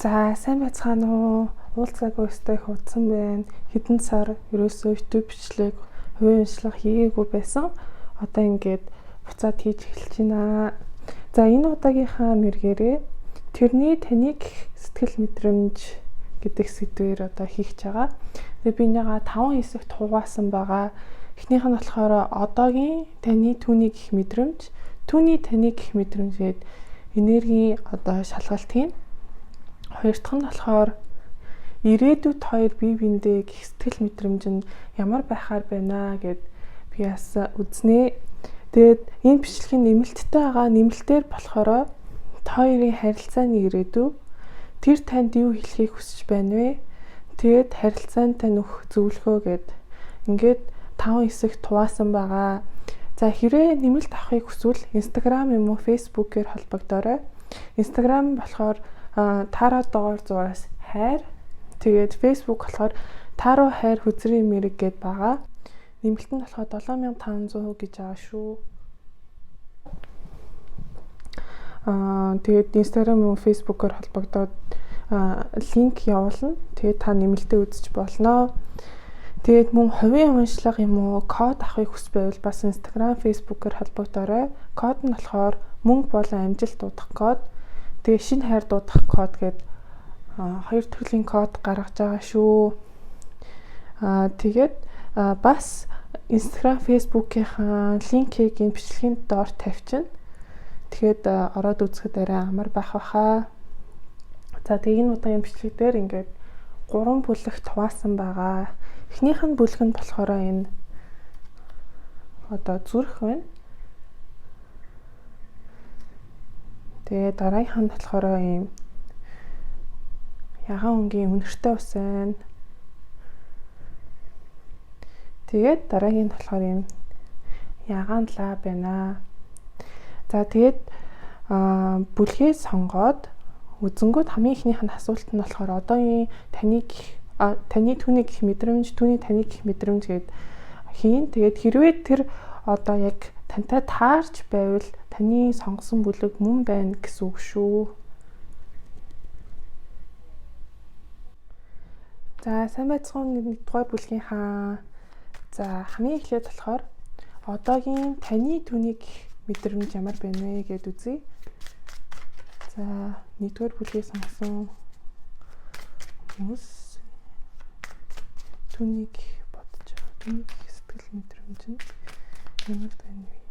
За сайн байцгаана уу? Уулзаагүй өстой их удсан байна. Хэдэн сар ерөөсөө YouTube бичлэг, хувийн уншлага хийгээгүй байсан. Одоо ингээд буцаад хийж эхэлж байна. За энэ удаагийнхаа мэргээрээ тэрний таныг сэтгэл мэдрэмж гэдэг сэдвээр одоо хийх гэж байгаа. Тэгээ би энийгээ 5 хэсэгт хуваасан байгаа. Эхнийх нь болохоор одоогийн таны түүний гих мэдрэмж, түүний таны гих мэдрэмж гээд энергийн одоо шалгалт хийн. Хоёр дахь нь болохоор ирээдүйд хоёр бие биендээ гих сэтгэл мэдрэмж нь ямар байхаар байна гэд би бас үзнэ. Тэгээд энэ бичлэгийн нэмэлттэй байгаа нэмэлтээр болохоор та хоёрын харилцааны ирээдүй тэр танд юу хэлхийг хүсэж байна вэ? Тэгээд харилцаанд тань өгөх зөвлөгөө гэд ингээд 5 хэсэгт хуваасан байгаа. За хэрвээ нэмэлт авахыг хүсвэл Instagram юм уу Facebook-ээр холбогдоорой. Instagram болохоор Таро доор зураас хайр. Тэгээд Facebook болохоор Таро хайр хүзрийн мэрэг гэд байгаа. Нэмэлт нь болохоор 7500 гэж байгаа шүү. Тэгээд Instagram уу Facebook-оор холбогдоод линк явуулна. Тэгээд та нэмэлтээ үзэж болно. Тэгээд мөн хувийн уншлага юм уу код авахыг хүсэж байвал бас Instagram, Facebook-оор холбогдоорой. Код нь болохоор мөнгө болон амжилт дуудах код. Тэгээ шинэ хайр дуудах код гээд хоёр төрлийн код гаргаж байгаа шүү. Тэгээд бас Instagram, Facebook-ийн линкийг энэ бичлэгийн доор тавьчихна. Тэгэхээр ороод үзэхэд арай амар байх байхаа. За тэгээ энэ удаагийн бичлэг дээр ингээд 3 бүлэгт хуваасан байгаа. Эхнийх нь бүлэг нь болохоор энэ одоо зүрх байна. Тэгээ дараагийнх нь болохоор ийм ягаан өнгийн үнэртэй ус байна. Тэгээд дараагийн нь болохоор ийм ягаан лаа байна. За тэгээд бүлгээ сонгоод үзэнгүүт хамгийн эхнийх нь асуулт нь болохоор одоогийн таны түүний гих мэдрэмж, түүний таны гих мэдрэмж гээд хийн. Тэгээд хэрвээ тэр одоо яг тантай таарч байвал таны сонгосон бүлэг мөн байна гэсэн үг шүү. За сайн байцгаана нэгдүгээр бүлгийнхаа за хамгийн эхлээд болохоор одоогийн таны түүний гих мэдрэмж ямар байна вэ гэд үзье. За нэгдүгээр бүлгийг сонгосон хүмүүс түүнийг бодож байгаа. Түүнийг сэтгэл мэдрэмж нь ямар байна вэ?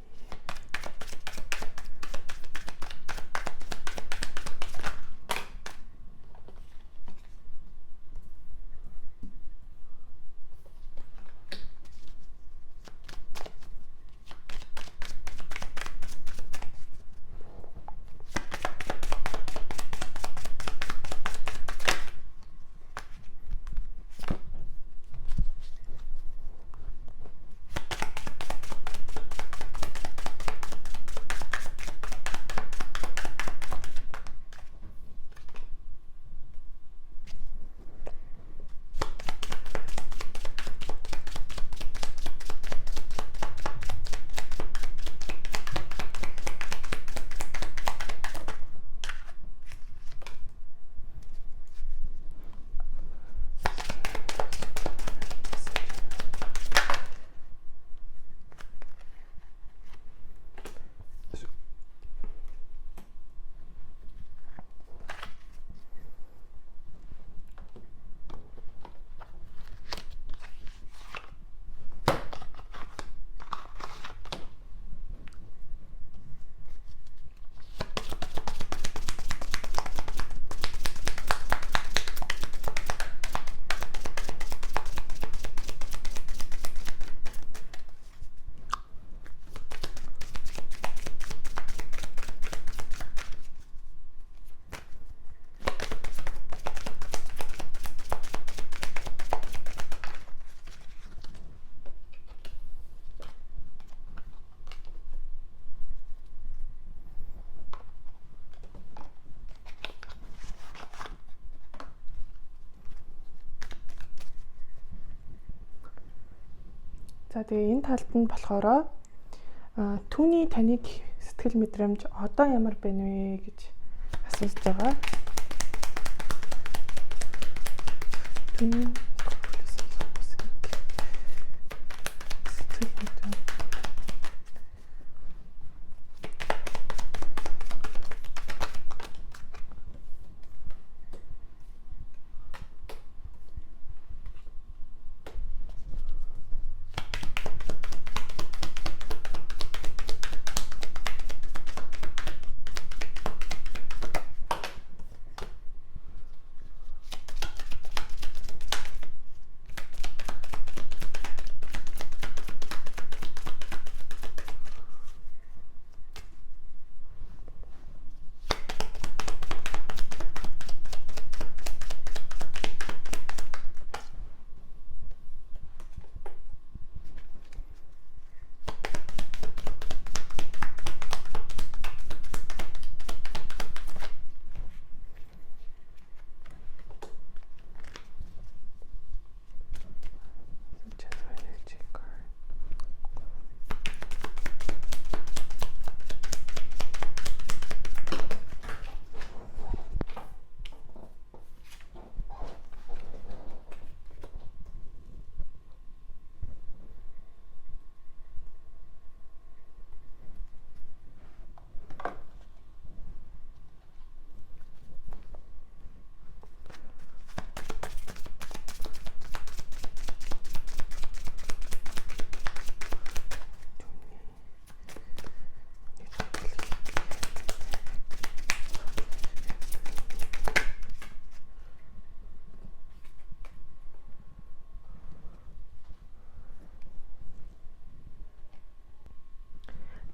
За тэгээ энэ талд нь болохоор түүний таныг сэтгэл мэдрэмж одоо ямар байна вэ гэж асууж байгаа. Энэ сэтгэл мэдрэмж.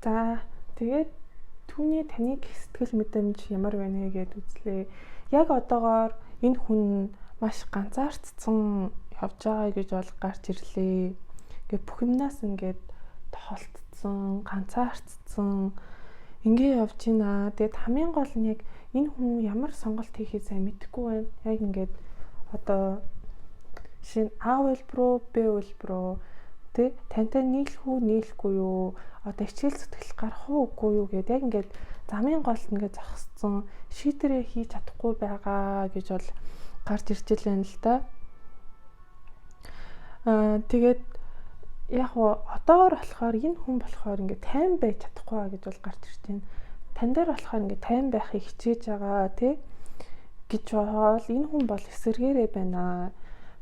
За тэгээд түүний таныг сэтгэл мэдрэмж ямар байна вэ гэд үзлээ. Яг одоогоор энэ хүн маш ганцаардсан явж байгаа гэж бол гарч ирлээ. Ингээ бүх юмнаас ингээд тохолтцсон, ганцаардсан ингээ явж байна. Тэгээд хамгийн гол нь яг энэ хүн ямар сонголт хийхээ сайн мэдэхгүй байна. Яг ингээд одоо жишээ нь А хувилбар руу, Б хувилбар руу тэ тантай нийлэх үү, нийлэхгүй юу? Одоо хичээл зүтгэл гарах уу, үгүй юу гэд яг ингээд замын голд ингээд зогссон, шийдвэрээ хийж чадахгүй байгаа гэж бол гарч ирж байна л да. Тэгээд яг одоогор болохоор энэ хүн болохоор ингээд тайван байж чадахгүй гэж бол гарч ирж байна. Тан дээр болохоор ингээд тайван байхыг хичээж байгаа тий гэж бол энэ хүн бол эсэргээрээ байна.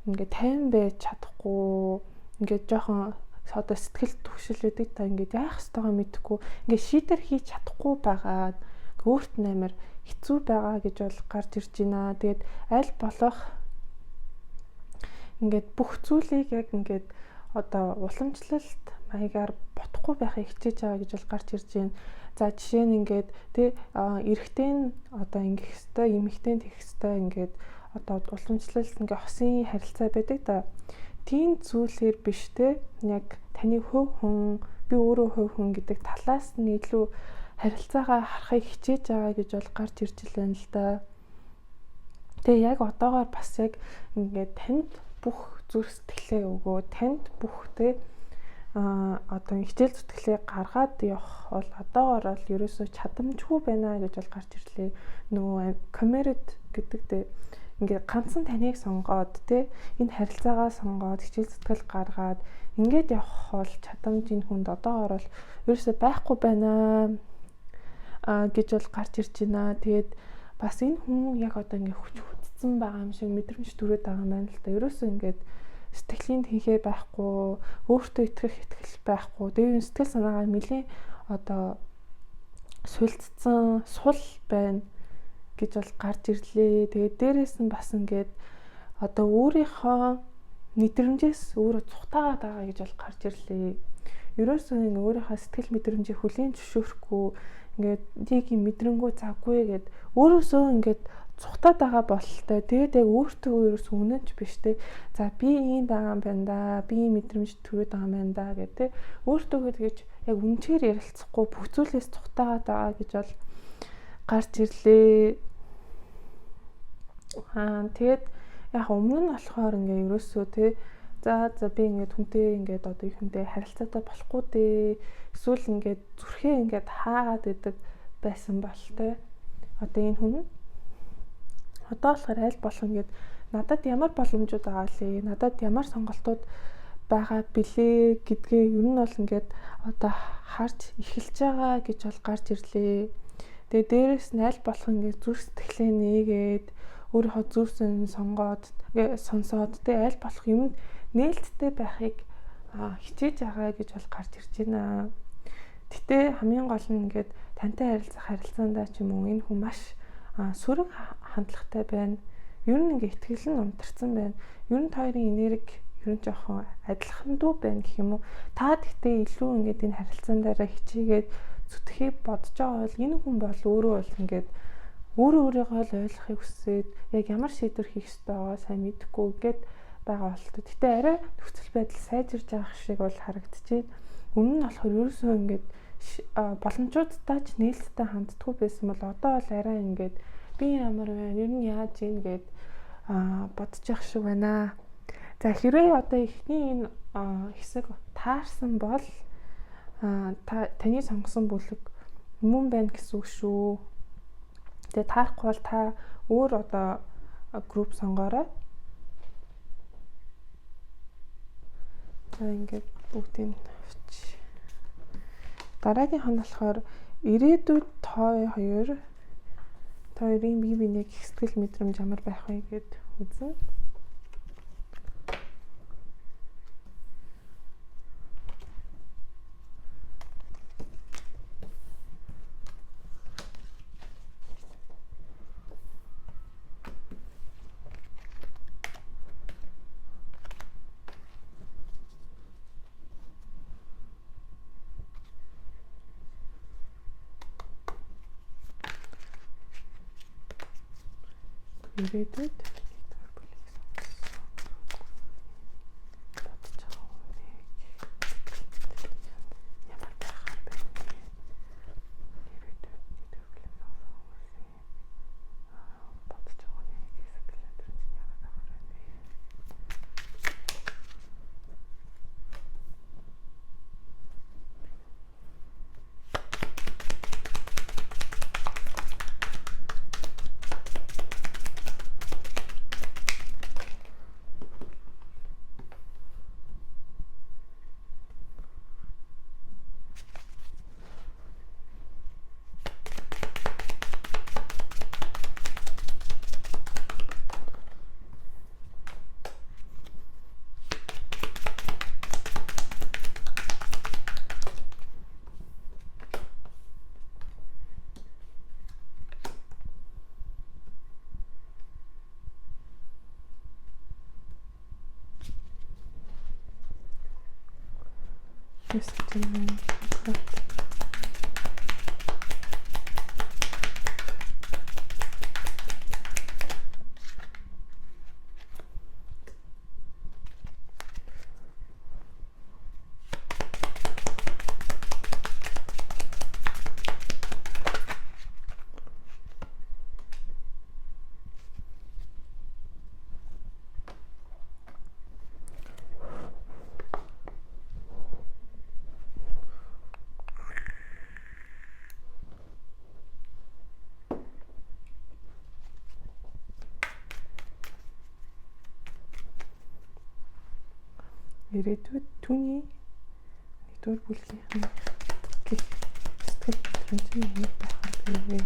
Ингээд тайван байж чадахгүй, ингээд жоохон одоо сэтгэл түгшил байдаг та ингээд яах ёстойгоо мэдэхгүй, ингээд шийдвэр хийж чадахгүй байгаа, өөрт нь амар хэцүү байгаа гэж бол гарч ирж байна. Тэгээд аль болох ингээд бүх зүйлийг яг ингээд одоо уламжлалт маягаар бодохгүй байхыг хичээж байгаа гэж бол гарч ирж байна. За жишээ нь ингээд тий эрэгтэй нь одоо ингэх ёстой, эмэгтэй нь тэгэх ёстой ингээд одоо уламжлалт ингээ хосын харилцаа байдаг да. Тийм зүйлээр биш те яг таны хувь хүн, би өөрөө хувь хүн гэдэг талаас нь илүү харилцаагаа харахыг хичээж байгаа гэж бол гарч ирж байна л да. Тэгээ яг одоогоор бас яг ингээд танд бүх зүрх сэтгэлээ өгөө, танд бүх те одоо хичээл зүтгэлээ гаргаад явах бол одоогоор бол ерөөсөө чадамжгүй байна гэж бол гарч ирлээ. Нөгөө committed гэдэг те ингээд ганцхан таныг сонгоод те энэ харилцаагаа сонгоод хичээл зүтгэл гаргаад ингээд явах бол чадамж энэ хүнд одоогоор бол ерөөсөө байхгүй байна гэж бол гарч ирж байна. Тэгээд бас энэ хүн яг одоо ингээд хүч хүдсэн байгаа юм шиг мэдрэмж төрөөд байгаа юм байна л да. Ерөөсөө ингээд сэтгэлийн тэнхээ байхгүй, өөртөө итгэх итгэл байхгүй. Тэгээд сэтгэл санаагаа нэлийн одоо сулцсан, сул байна гэж бол гарч ирлээ. Тэгээд дээрэс нь бас ингээд одоо өөрийнхөө мэдрэмжээс өөрөө цухтаагаад байгаа гэж бол гарч ирлээ. Ерөөсөө ингээ өөрийнхөө сэтгэл мэдрэмжийг хүлээн зөвшөөрөхгүй, ингээд нэг юм мэдрэнгүү завгүй гэд өөрөөсөө ингээд цухтаад байгаа бололтой. Тэгээд яг өөртөө ерөөсөө үнэнч биш те. За би ийм байгаа юм байна да. Би ийм мэдрэмж төрөөд байгаа юм байна да гэх те. Өөртөө тэгэж яг үнэнчээр ярилцахгүй бүх зүйлээс цухтаагаад байгаа гэж бол гарч ирлээ. Тэгээд яг өмнө нь болохоор ингээ ерөөсөө те за би ингээд хүнтэй ингээд одоо хүнтэй харилцаатай болохгүй дээ. Эсвэл ингээд зүрхээ ингээд хаагаад идэг байсан бол те. Одоо энэ хүн одоо болохоор аль болох ингээд Надад ямар боломжууд байгаа лээ? Надад ямар сонголтууд байгаа билээ гэдгээ ер нь бол ингээд одоо харж эхэлж байгаа гэж бол гарч ирлээ. Тэгээ дээрэс нь аль болох ингээд зүрх сэтгэлээ нээгээд өөрийнхөө зөв сонин сонгоод сонсоод тэ аль болох юмд нээлттэй байхыг хичээж байгаа гэж бол гарч ирж байна. Гэтэ хамгийн гол нь ингээд тантай харилцах харилцаандаа ч юм уу энэ хүн маш сөрөг хандлагатай байна. Ер нь ингээд итгэл нь унтарсан байна. Ер нь та хоёрын энерги ер нь жоохон адилхан дүү байна гэх юм уу. Та тэгтээ илүү ингээд энэ харилцаан дээр хичээгээд зүтгэхийг бодож байгаа бол энэ хүн бол өөрөө бол ингээд өөрөө өөрийгөө л ойлгохыг хүсээд яг ямар шийдвэр хийх ёстойгоо сайн мэдэхгүй гээд байгаа болтой. Гэтэ арай нөхцөл байдал сайжирж байгаа шиг бол харагдчихэв. Өмнө нь болохоор ерөөсөө ингээд боломжуудтай ч нээлттэй ханддаггүй байсан бол одоо бол арай ингээд би ямар байна, ер нь яаж ийн гээд бодож явах шиг байна. За хэрвээ одоо эхний энэ хэсэг таарсан бол та таны сонгосон бүлэг мөн байна гэсэн үг шүү. Тэгээ таарахгүй бол та өөр одоо групп сонгоорой. За ингээд бүгдийг авчи. Дараагийнх нь болохоор ирээдүйд та хоёрын бие биенийг их сэтгэл мэдрэмж ямар байх вэ гэд үзнэ. Ирээдүйд нэгдүгээр бүлгийг сонгосон. Бодож байгаа хүнийг ямар байхаар байна вэ? Ирээдүйд нэгдүгээр бүлгийг сонгосон хүмүүсийн бодож байгаа хүнийг сэтгэл мэдрэмж нь ямар байхаар байна вэ? Ирээдүйд түүний нэгдүгээр бүлгийнх нь гэх сэтгэл мэдрэмж нь ямар байхаар бэ?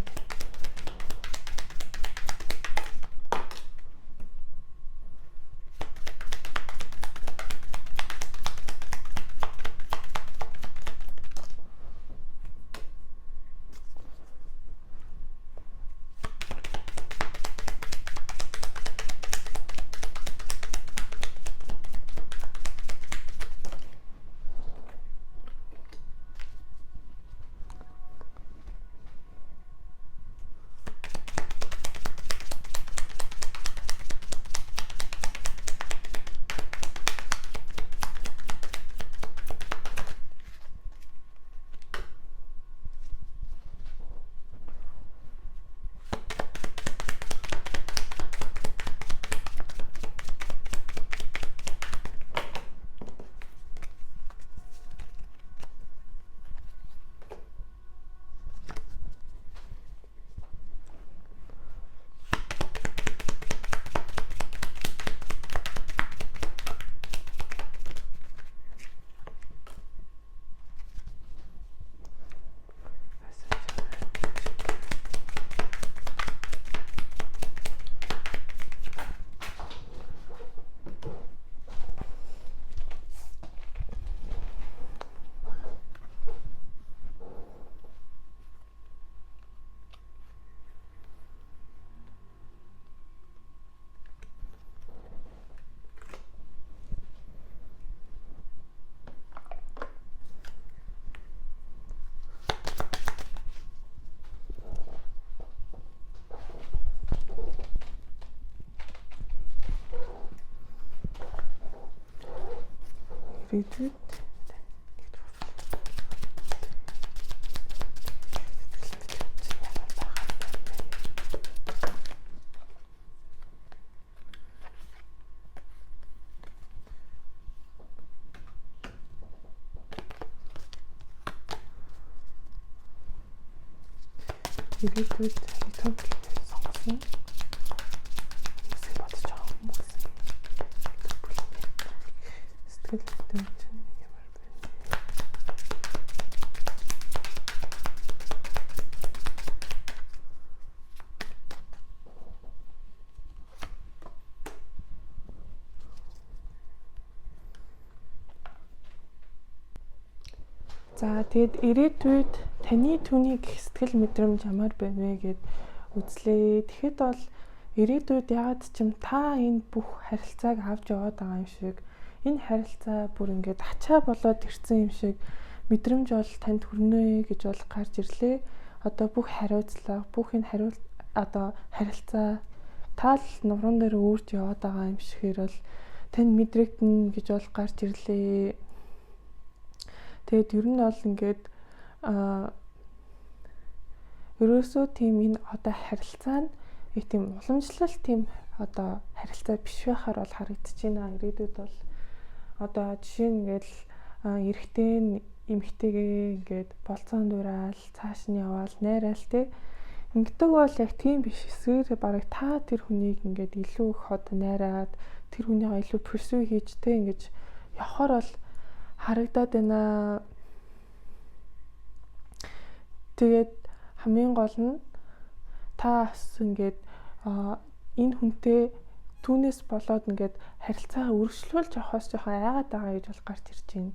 Ирээдүйд ирээдүйд YouTube сонгосон хүмүүсийг бодож байгаа хүмүүс сэтгэл мэдрэмж нь ямар байна вэ? За тэгэд ирээдүйд таны түүний гэх сэтгэл мэдрэмж ямар байна вэ гэд үзлээ. Тэгэхэд бол ирээдүйд ягаад ч юм та энэ бүх харилцааг авч яваад байгаа юм шиг энэ харилцаа бүр ингээд ачаа болоод ирсэн юм шиг мэдрэмж бол танд хүрнэ гэж бол гарч ирлээ. Одоо бүх хариуцлага, бүх энэ хариулт одоо харилцаа таал нуруунд дээр үүрч яваад байгаа юм шигээр бол танд мэдрэгдэнэ гэж бол гарч ирлээ. Тэгээд ер нь бол ингээд ерөөсөө тийм энэ одоо харилцаа нь нэг тийм уламжлал тийм одоо харилцаа биш байхаар бол харагдаж байна. Ирээдүйд бол одоо жишээ нь ингээд эрэгтэй нь эмэгтэйгээ ингээд болцоон дураал цааш нь яваал найраал те ингэдэг бол яг тийм биш. Эсвэр бараг та тэр хүнийг ингээд илүү их одоо найраад тэр хүнийгээ илүү pursue хийж те ингэж явхаар бол харагдаад байна. Тэгээд хамгийн гол нь та бас ингээд энэ хүнтэй түүнээс болоод ингээд харилцаа үргэлжлүүлж явахаас жоохон айгаад байгаа гэж бол гарч ирж байна.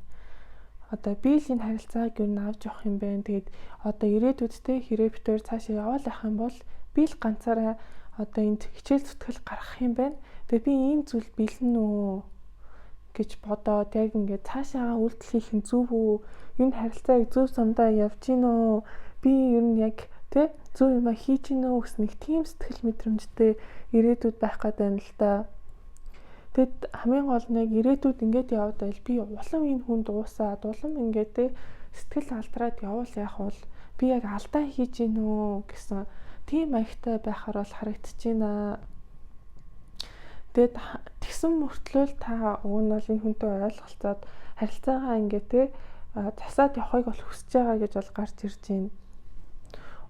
Одоо би л энэ харилцааг юу н авч явах юм бэ? Тэгээд одоо ирээдүйд те хэрэг бид хоёр цаашаа яваал явах юм бол би л ганцаараа одоо энд хичээл зүтгэл гаргах юм байна. Тэгээд би ийм зүйл бэлэн үү гэж бодоод яг ингээд цаашаа үйлдэл хийх нь зөв үү? Энэ харилцааг зөв замдаа явж гин үү? Би ер нь яг тэ зөв юм а хийж гин үү гэсэн нэг тийм сэтгэл мэдрэмжтэй ирээдүйд байх гээд байна л да. Тэгэд хамгийн гол нь яг ирээдүйд ингээд яваад байл би улам энэ хүнд уусаад улам ингээд тэ сэтгэл алдраад явуул яах вэ? Би яг алдаа хийж гин үү гэсэн тийм маягтай байхаар бол харагдаж байна. Тэгээд тэгсэн мөртлөө та уг нь бол энэ хүнтэй ойлголцоод харилцаагаа ингээ те засаад явахыг бол хүсэж байгаа гэж бол гарч ирж байна.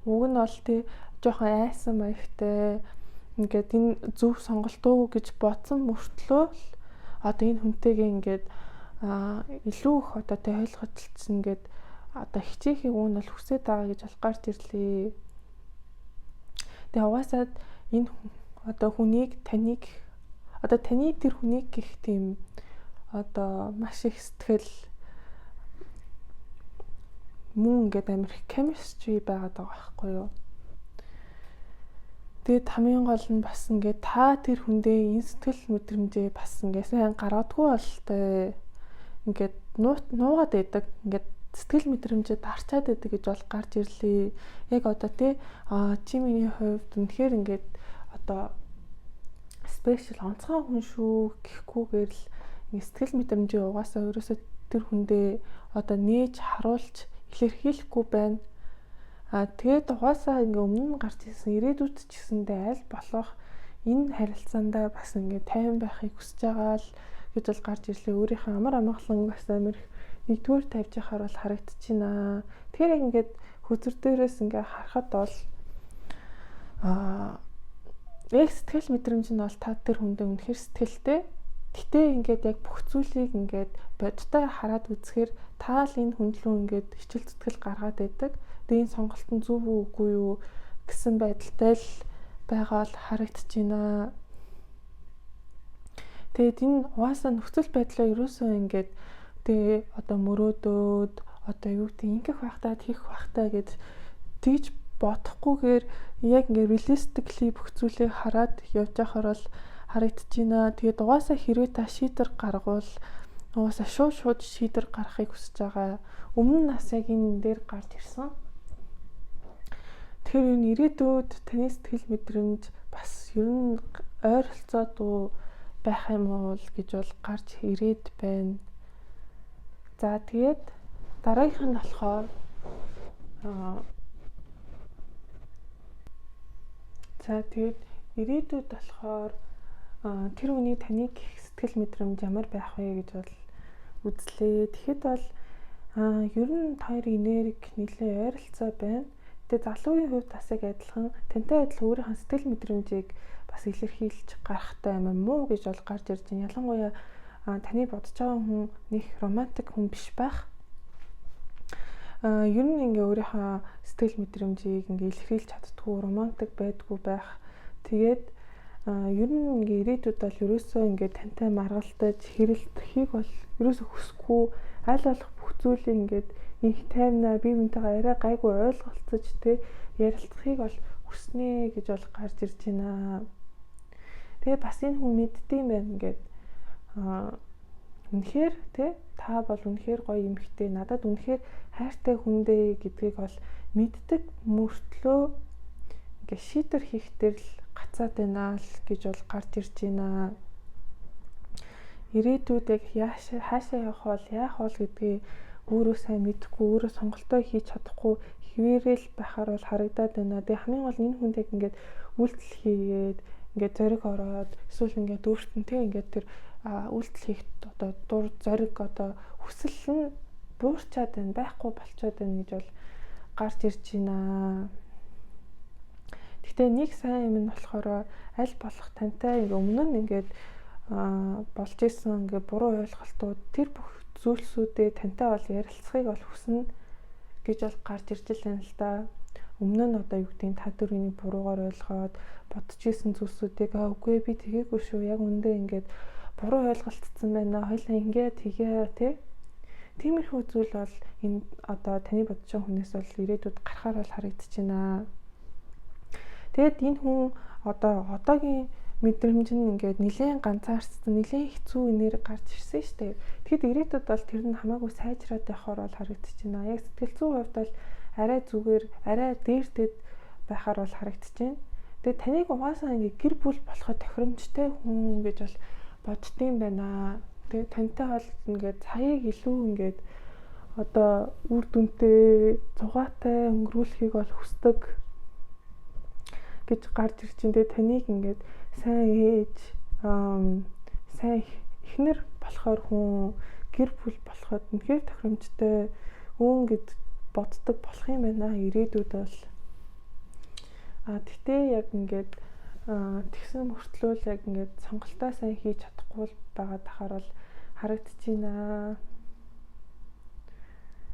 Уг нь бол те жоохон айсан маягтай ингээд энэ зөв сонголт уу гэж бодсон мөртлөө л одоо энэ хүнтэйгээ ингээд илүү их одоо те ойлгоцолцсон ингээд одоо хичээхийг уг нь бол хүсээд байгаа гэж бол гарч ирлээ. Тэгээ угаасаа энэ одоо хүнийг таныг одоо таны тэр хүнийг гих тийм одоо маш их сэтгэл мөн ингээд амар их chemistry байгаад байгаа байхгүй юу. Тэгээд хамгийн гол нь бас ингээд та тэр хүндээ энэ сэтгэл мэдрэмжээ бас ингээд сайн гаргадаггүй болтой ингээд нуугаад байдаг. Ингээд сэтгэл мэдрэмжээ дарчаад байдаг гэж бол гарч ирлээ. Яг одоо тий чи миний хувьд үнэхээр ингээд одоо special онцгой хүн шүү гэхгүйгээр л ингээд сэтгэл мэдрэмжээ угаасаа ерөөсөө тэр хүндээ одоо нээж харуулж илэрхийлэхгүй байна. Тэгээд угаасаа ингээ өмнө нь гарч ирсэн ирээдүйд ч гэсэндээ аль болох энэ харилцаандаа бас ингээ тайван байхыг хүсэж байгаа л гэж бол гарч ирлээ. Өөрийнхөө амар амгалан бас амар их нэгдүгээр тавьж яхаар бол харагдчихна. Тэгэхээр яг ингээд хөзөр дээрээс ингээ харахад бол яг сэтгэл мэдрэмж нь бол та тэр хүндээ үнэхэр сэтгэлтэй. Гэтэ ингээд яг бүх зүйлийг ингээд бодтой хараад үзэхээр та л энэ хүн лүү ингээд хичээл зүтгэл гаргаад байдаг. Тэгээ энэ сонголт нь зөв үү үгүй юу гэсэн байдалтай л байгаа л харагдчихна. Тэгээд энэ угаасаа нөхцөл байдлаа ерөөсөө ингээд тэгээ одоо мөрөөдөөд одоо юу гэдэг ингэх байхтаа хийх байхтаа гэж тэгж бодохгүйгээр яг ингээд realistically бүх зүйлийг хараад явж байхаар бол харагдчихна. Тэгээд угаасаа хэрвээ та шийдвэр гаргавал угаасаа шууд шийдвэр гаргахыг хүсэж байгаа. Өмнө нь нас яг энэ дээр гарч ирсэн. Тэгэхээр энэ ирээдүйд таны сэтгэл мэдрэмж бас ер нь ойролцоод уу байх юм уу гэж бол гарч ирээд байна. За тэгээд дараагийнх нь болохоор за тэгээд ирээдүйд болохоор тэр хүний таныг сэтгэл мэдрэмж ямар байх вэ гэж бол үзлээ. Тэгэхэд бол ер нь та хоёрын энерги нэлээд ойролцоо байна. Тэгээ залуугийн хувьд бас яг адилхан тантай адилхан өөрийнхөө сэтгэл мэдрэмжийг бас илэрхийлж гарахтай амар муу гэж бол гарч ирж байна. Ялангуяа таны бодож байгаа хүн нэг романтик хүн биш байх. Ер нь ингээ өөрийнхөө сэтгэл мэдрэмжийг ингээ илэрхийлж чаддгүй, романтик байдгүй байх. Тэгээд ер нь ингээ ирээдүйд бол ерөөсөө ингээ тантай маргалдаж хэрэлдэхийг бол ерөөсөө хүсэхгүй, аль болох бүх зүйлийг ингээд инх тайвнаа бие биентэйгээ арай гайгүй ойлголцож тэ ярилцахыг бол хүснэ гэж бол гарч ирж байна. Тэгээ бас энэ хүн мэддэм байх ингээд үнэхээр тэ та бол үнэхээр гоё эмэгтэй, надад үнэхээр хайртай хүндээ гэдгийг бол мэддэг мөртлөө ингээ шийдвэр хийх дээр л гацаад байна л гэж бол гарч ирж байна. Ирээдүйд яг хаашаа явах бол яах бол гэдгийг өөрөө сайн мэдэхгүй, өөрөө сонголтоо хийж чадахгүй хിവэрэл байхаар бол харагдаад байна. Тэгээ хамгийн гол нь энэ хүнд яг ингээд үйлдэл хийгээд ингээд зориг ороод эсвэл ингээд өөрт нь тэ ингээд тэр үйлдэл хийх одоо дур зориг одоо хүсэл нь буурчаад байна, байхгүй болчоод байна гэж бол гарч ирж байна. Гэхдээ нэг сайн юм нь болохоор аль болох тантай ингээ өмнө нь ингээд болж исэн ингээ буруу ойлголтууд тэр бүх зүйлсүүдээ тантай бол ярилцахыг бол хүснэ гэж бол гарч ирж байна л да. Өмнө нь одоо юу гэдгийг та дөрвийг буруугаар ойлгоод бодож исэн зүйлсүүдийг үгүй би тэгээгүй шүү. Яг үндэ ингээд буруу ойлголцсон байна. Хоёлаа ингээд тэгээ тий. Тиймэрхүү зүйл бол энэ одоо таны бодож байгаа хүнээс бол ирээдүйд гарахаар бол харагдаж байна. Тэгээд энэ хүн одоо одоогийн мэдрэмж нь ингээд нэлээд ганцаарцсан, нэлээд хэцүү энерги гарч ирсэн шүү дээ. Тэгэхэд ирээдүйд бол тэр нь хамаагүй сайжраад явахаар бол харагдаж байна. Яг сэтгэл зүйн хувьд бол арай зүгээр, арай дээртэд байхаар бол харагдаж байна. Тэгээд таныг угаасаа ингээд гэр бүл болоход тохиромжтой хүн гэж бол боддгийм байна. Тэгээд тантай бол ингээд цагийг илүү ингээд одоо үр дүнтэй, зугаатай өнгөрүүлэхийг бол хүсдэг гэж гарч ирж байна. Тэгээд таныг ингээд сайн ээж, сайн эхнэр болохоор хүн, гэр бүл болоход үнэхээр тохиромжтой үн гэж боддог болох юм байна ирээдүйд бол. Тэгтээ яг ингээд тэгсэн мөртлөө л яг ингээд сонголтоо сайн хийж чадахгүй байгаа тахаар бол харагдаж байна.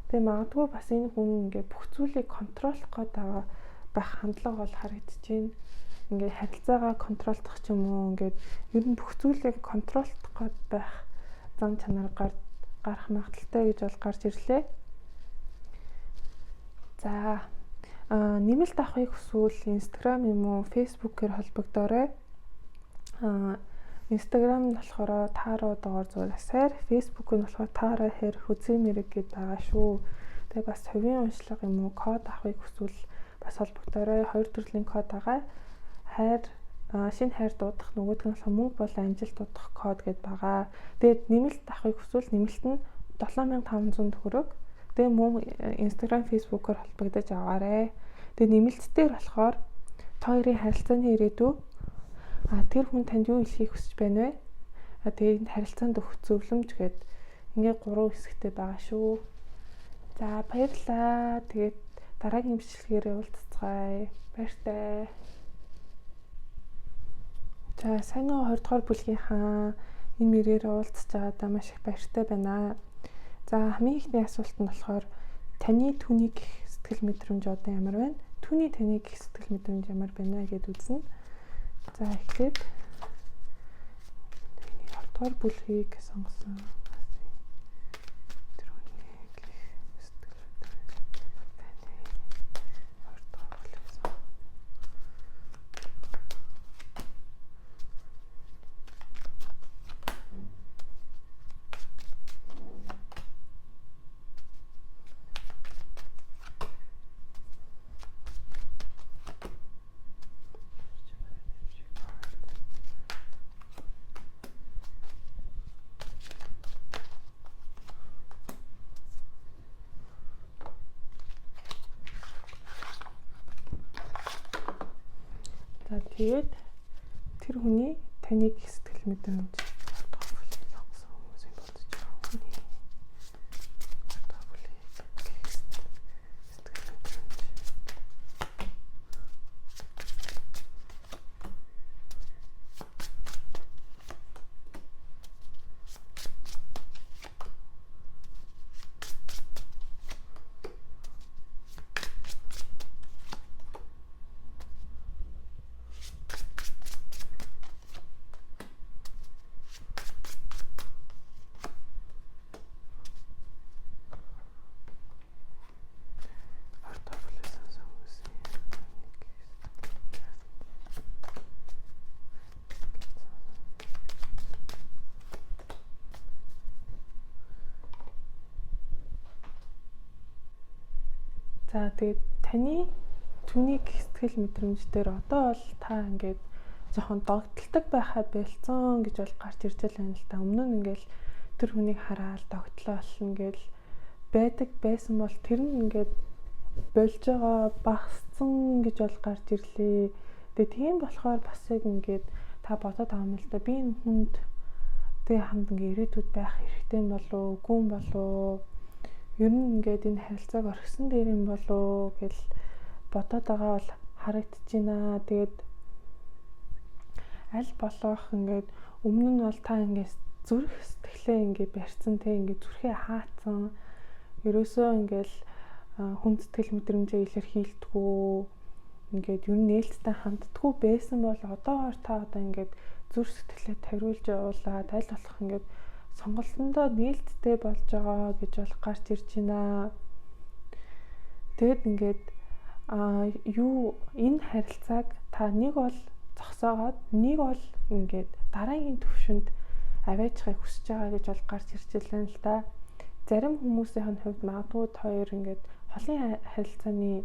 Тэгээ магадгүй бас энэ хүн ингээд бүх зүйлийг контроллох гээд байгаа байх хандлага бол харагдаж байна. Ингээд харилцаагаа контролдох ч юм уу, ингээд ер нь бүх зүйлийг контролдох гээд байх зан чанар гарах магадaltaй гэж бол гарч ирлээ. За нэмэлт авахыг хүсвэл Instagram юм уу Facebook-ээр холбогдоорой. Instagram нь болохоор taro_сайр, Facebook нь болохоор taro хайр хөзрийн мэрэг гэд байгаа шүү. Тэгээ бас хувийн уншлага юм уу код авахыг хүсвэл бас холбогдоорой. Хоёр төрлийн код байгаа. Хайр, шинэ хайр дуудах, нөгөөх нь болохоор мөнгө болон амжилт дуудах код гэд байгаа. Тэгээд нэмэлт авахыг хүсвэл нэмэлт нь 7500 төгрөг. Тэгээ мөн Instagram, Facebook-оор холбогдож аваарэ. Тэгээ нэмэлт дээр болохоор та хоёрын харилцааны ирээдүй, тэр хүн танд юу хэлхийг хүсэж байна вэ? Тэгээ энэ харилцаанд өгөх зөвлөмж гээд ингээ 3 хэсэгтэй байгаа шүү. За баярлалаа. Тэгээд дараагийн бичлэгээр уулзцгаая. Баяртай. За сайн уу 20 дугаар бүлгийнхаа энэ мөрөөр уулзж байгаадаа маш их баяртай байна. За хамгийн эхний асуулт нь болохоор таны түүний гэх сэтгэл мэдрэмж одоо ямар байна? Түүний таны гэх сэтгэл мэдрэмж ямар байна гэд үзнэ. За эхлээд 20 дугаар бүлгийг сонгосон. Тэр хүний гэх сэтгэл мэдрэмж таны 20 дугаар бүлгийг сон. За, тэгээд тэр хүний таныг сэтгэл мэдрэмж сонгосон хүмүүсийн бодож байгаа хүний одоо бүлийг сэтгэл мэдрэмж. Ордоо бүлэг сонсон хүмүүсийн. За, тэгээд таны түүнийг сэтгэл мэдрэмж дээр одоо бол та ингээд жоохон догдолдог байхаа болцсон гэж бол гарч ирж байна л та. Өмнө нь ингээл тэр хүнийг хараад догтлоо болно гэл байдаг байсан бол тэр нь ингээд болж байгаа, багассан гэж бол гарч ирлээ. Тэгээ тийм болохоор бас яг ингээд та бодоод байгаа юм л да. Би энэ хүнд тэгээ хамт ингээ ирээдүйд байх хэрэгтэй юм болов уу, үгүй юм болов уу? Ер нь ингээд энэ харилцааг орхисон дээр юм болов уу гэл бодоод байгаа бол харагдчихэна. Тэгээд аль болох ингээд өмнө нь бол та ингээд зүрх сэтгэлээ ингээд барьцсан те, ингээд зүрхээ хаацсан. Ерөөсөө ингээд хүн сэтгэл мэдрэмжээ илэрхийлдэггүй, ингээд ер нь нээлттэй ханддаггүй байсан бол одоогоор та одоо ингээд зүрх сэтгэлээ тариулж явуулаад аль болох ингээд сонголтондоо нээлттэй болж байгаа гэж бол гарч ирж байна. Тэгэд ингээд юу энэ харилцааг та нэг бол зогсоогоод, нэг бол ингээд дараагийн төвшөнд аваачихыг хүсэж байгаа гэж бол гарч ирж байна л да. Зарим хүмүүсийн хувьд магадгүй хоёр ингээд холын харилцааны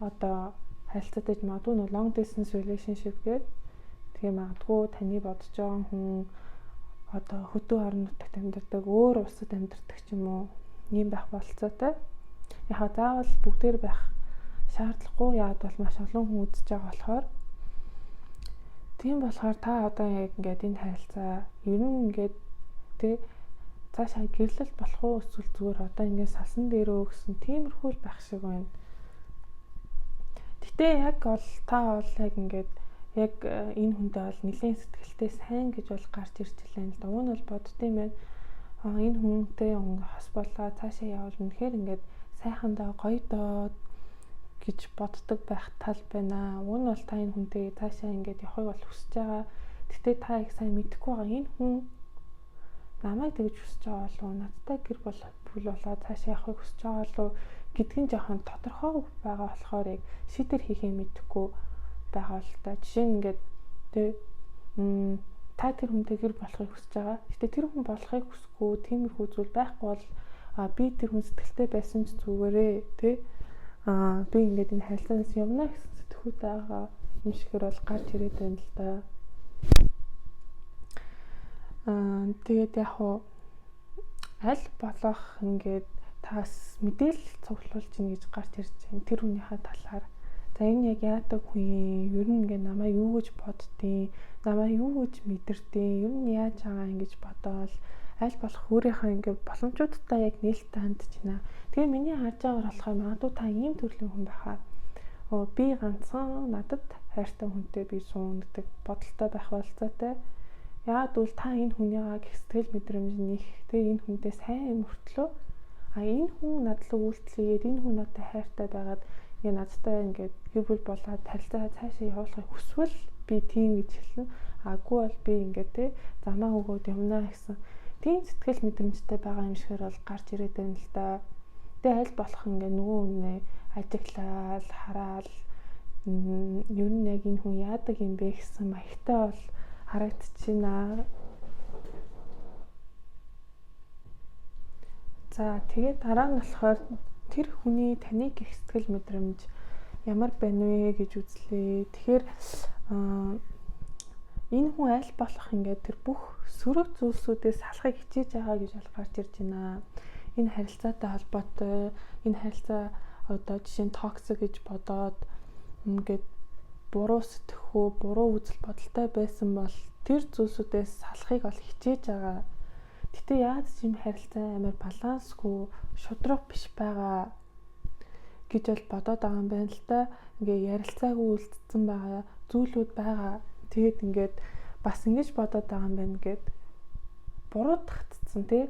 одоо харилцаатай магадгүй нөө long distance relationship гэдэг. Тэгээ магадгүй таны бодож байгаа хүн одоо хөдөө орон нутагт амьдардаг, өөр улсад амьдардаг ч юм уу, ийм байх бололцоотой. Яг заавал бүгдээр байх шаардлагагүй. Яагаад бол маш олон хүн үзэж байгаа болохоор. Тийм болохоор та одоо яг ингээд энэ харилцаа ер нь ингээд тэ цаашаа гэрлэлт болох уу, эсвэл зүгээр одоо ингээд салсан дээрөө гэсэн тиймэрхүү л байх шиг байна. Гэтэ яг бол та бол яг ингээд яг энэ хүнтэй бол нэлээд сэтгэлтэй сайн гэж бол гарч ирж илээ л да. Уг нь бол боддсон юм байна. Энэ хүнтэй хос болоо цаашаа явбал үнэхээр ингээд сайхандаа гоё доо гэж боддог байх тал байна. Уг нь бол та энэ хүнтэй цаашаа ингээд явахыг бол хүсэж байгаа. Гэтэ та их сайн мэдэхгүй байгаа. Энэ хүн намайг тэгж хүсэж байгаа болов уу? Надтай гэр бүл болоод цаашаа явахыг хүсэж байгаа болов уу гэдг нь жоохон тодорхойгүй байгаа болохоор яг шийдвэр хийхээ мэдэхгүй байгаа л та. Жишээ нь ингээд тэ та тэр хүнтэй гэр болохыг хүсэж байгаа. Гэтэ тэр хүн болохыг хүсэхгүй, тиймэрхүү зүйл байхгүй бол би тэр хүн сэтгэлтэй байсан ч зүгээрээ тэ би ингээд энэ харилцаанаас явна гэсэн сэтгүүтэй байгаа юм шигээр бол гарч ирээд байна л да. Тэгээд яг хуу аль болох ингээд таас мэдээлэл цуглуулж ийн гэж гарч ирж байна. Тэр хүнийхээ талаар. За, энэ яг яадаг хүн, ер нь ингээ намайг юу гэж боддیں، намайг юу гэж мэдэрдیں، ер нь яаж байгаа ингэж бодоол аль болох өөрийнхөө ингээ боломжуудтай яг нээлттэй хандж байна. Тэгээ миний харж байгаагаар болохоор магадгүй та ийм төрлийн хүн байхаа. Би ганцхан надад хайртай хүнтэй би суун гэдэг бодолтой байх болцоотой. Яагаад гэвэл та энэ хүнийгаа гих сэтгэл мэдрэмж нэх, тэгээ энэ хүнтэй сайн мөртлөө энэ хүн над руу үйлдэл хийгээд, энэ хүн надад хайртай байгаад ингээ надтай ингээд гэр бүл болоод харилцаа цаашаа явуулахыг хүсвэл би тийм гэж хэлнэ. Аагүй бол би ингээд те замаа өгөөд явна гэсэн тийм сэтгэл мэдрэмжтэй байгаа юм шигээр бол гарч ирээд байна л да. Тэгээ аль болох ингээ нөгөө хүнээ ажиглал, хараал, ер нь яг энэ хүн яадаг юм бэ гэсэн маягтай бол харагдчихэна. За, тэгээд дараа нь болохоор тэр хүний таны гих сэтгэл мэдрэмж ямар байна вэ гэж үзлээ. Тэгэхээр энэ хүн аль болох ингээд тэр бүх сөрөг зүйлсүүдээс салахыг хичээж байгаа гэж бол гарч ирж байна. Энэ харилцаатай холбоотой, энэ харилцаа одоо жишээ нь toxic гэж бодоод ингээд буруу сэтгэхүй, буруу үзэл бодолтой байсан бол тэр зүйлсүүдээс салахыг бол хичээж байгаа. Гэтэ яагаад ч юм харилцаа амар балансгүй, шудраг биш байгаа гэж бол бодоод байгаа юм байна л та. Ингээ ярилцаагүй үлдсэн байгаа зүйлүүд байгаа. Тэгээд ингээд бас ингэж бодоод байгаа юм байна гэд буруутгацсан тий.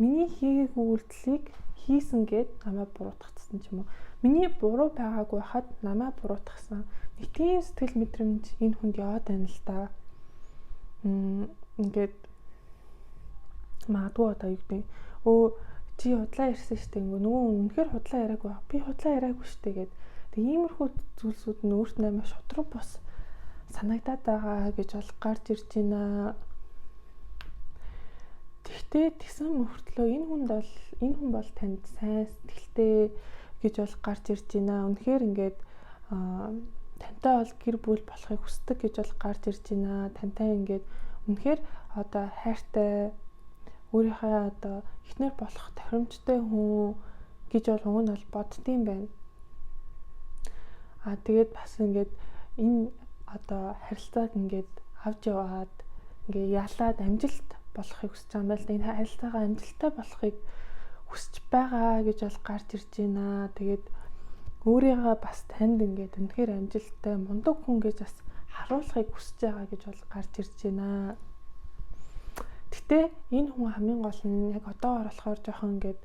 Миний хийгээгүй үйлдэлийг хийсэн гэд намайг буруутгацсан ч юм уу. Миний буруу байгаагүй хад намайг буруутгасан. Нэг тийм сэтгэл мэдрэмж энэ хүнд яваад байна л та. Ингээд магадгүй одоо юу гэдэг өө чи худлаа ярьсан штэ ингээ нөгөө үнэхээр худлаа яриаггүй би худлаа яриаггүй штэ гэд. Тэг иймэрхүү зүйлсүүд нь өөрт нь амар шудраг бус санагдаад байгаа гэж бол гарч ирж байна. Тэгтээ тэгсэн мөртлөө энэ хүн бол танд сайн сэтгэлтэй гэж бол гарч ирж байна. Үнэхээр ингээд тантай бол гэр бүл болохыг хүсдэг гэж бол гарч ирж байна. Тантай ингээд үнэхээр одоо хайртай, өөрийнхөө одоо эхнэр болох тохиромжтой хүн гэж бол хүн нь бол боддгийм байна. Аа тэгээд бас ингээд энэ одоо харилцааг ингээд авч яваад ингээ ялаад амжилт болохыг хүсэж байгаа юм байна л да. Энэ харилцаагаа амжилттай болохыг хүсэж байгаа гэж бол гарч ирж байна. Тэгээд өөрийгөө бас танд ингээд үнэхээр амжилттай мундаг хүн гэж бас харуулахыг хүсэж байгаа гэж бол гарч ирж байна. Гэтэ энэ хүн хамгийн гол нь яг одоогор болохоор жоохон ингээд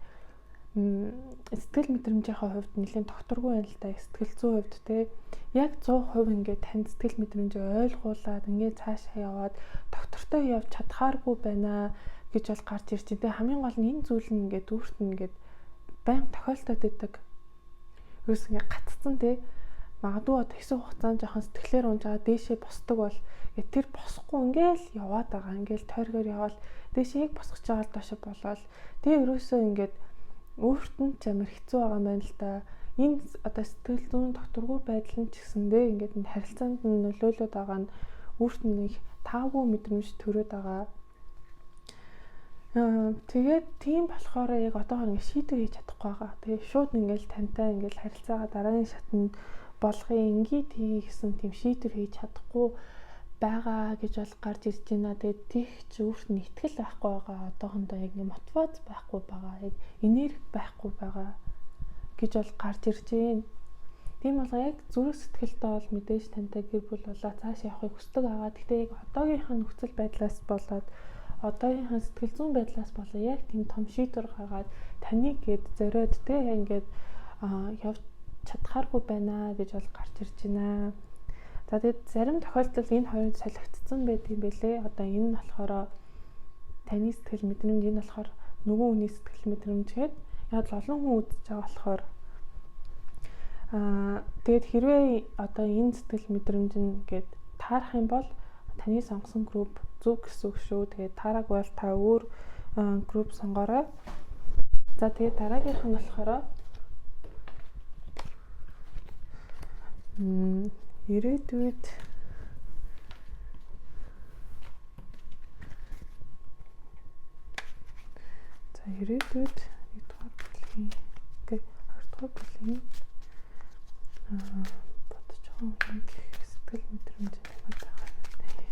сэтгэл мэдрэмжийнхээ хувьд нэлээд тогтворгүй байна л да. Сэтгэл зүйн хувьд те яг 100% ингээд танд сэтгэл мэдрэмжээ ойлгуулад ингээд цаашаа яваад доктортой явж чадхааргүй байна гэж бол гарч ирж байна. Тэгээ хамгийн гол нь энэ зүйл нь ингээд өөрт нь ингээд баян тохиолдоод идэг. Ерөөс ингээд гаццсан те. Магадгүй одоо хэсэг хугацаанд жоохон сэтгэлээр унж байгаа дээшээ босдог бол тэр босхгүй ингээл яваад байгаа. Ингээл тойргоор яваал дээшээ яг босгож байгаа л доошо болоод тэгээ ерөөсөө ингээд өөрт нь ч амар хэцүү байгаа юм байна л да. Энэ одоо сэтгэл зүйн докторгүй байдал нь ч гэсэндээ ингээд энэ харилцаанд нь нөлөөлөд байгаа нь өөрт нь их таагүй мэдрэмж төрөөд байгаа. Тэгээд тийм болохоор яг одоогор ингээд шийдвэр хийж чадахгүй байгаа. Тэгээд шууд ингээд тантай ингээд харилцаагаа дараагийн шатанд болгоё, ингээд хийе гэсэн тийм шийдвэр хийж чадахгүй байгаа гэж бол гарч ирж байна. Тэгээд тийх ч өөрт нь итгэл байхгүй байгаа. Одоохондоо яг нэг мотивац байхгүй байгаа. Яг энерги байхгүй байгаа гэж бол гарч ирж байна. Тийм болго яг зүрх сэтгэлдээ бол мэдээж тантай гэр бүл болоо цааш явахыг хүсдэг байгаа. Гэхдээ яг одоогийнхаа нөхцөл байдлаас болоод одоогийнхаа сэтгэл зүйн байдлаас болоо яг тийм том шийдвэр гаргаад таныг гээд зориод те ингээд явж чадхааргүй байна гэж бол гарч ирж байна. За тэгээд зарим тохиолдолд энэ хоёр солигдсон байт юм бэлээ. Одоо энэ нь болохоор таны сэтгэл мэдрэмж, энэ болохоор нөгөө хүний сэтгэл мэдрэмж гээд яг л олон хүн үзэж байгаа болохоор тэгээд хэрвээ одоо энэ сэтгэл мэдрэмж нь гээд таарах юм бол таны сонгосон групп зөв гэсэн үг шүү. Тэгээд таараагүй бол та өөр групп сонгоорой. За тэгээд дараагийнх нь болохоор ирээдүйд за ирээдүйд 1-р бүлгийн 2-р бүлгийн бодож байгаа нэг сэтгэл мэдрэмж ямар байгаа юм бэ?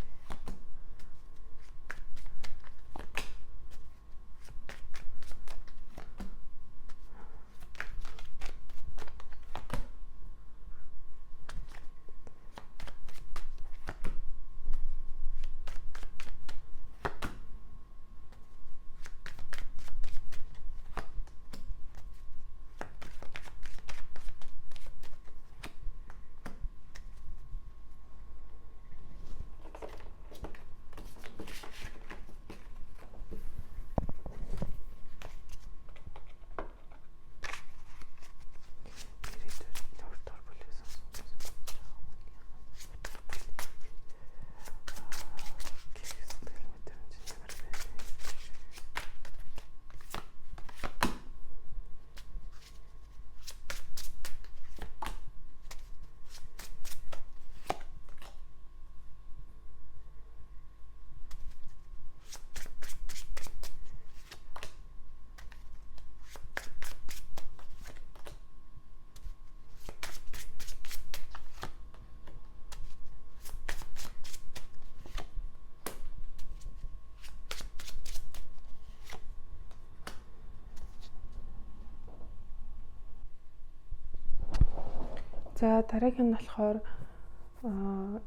За, дараагийн нь болохоор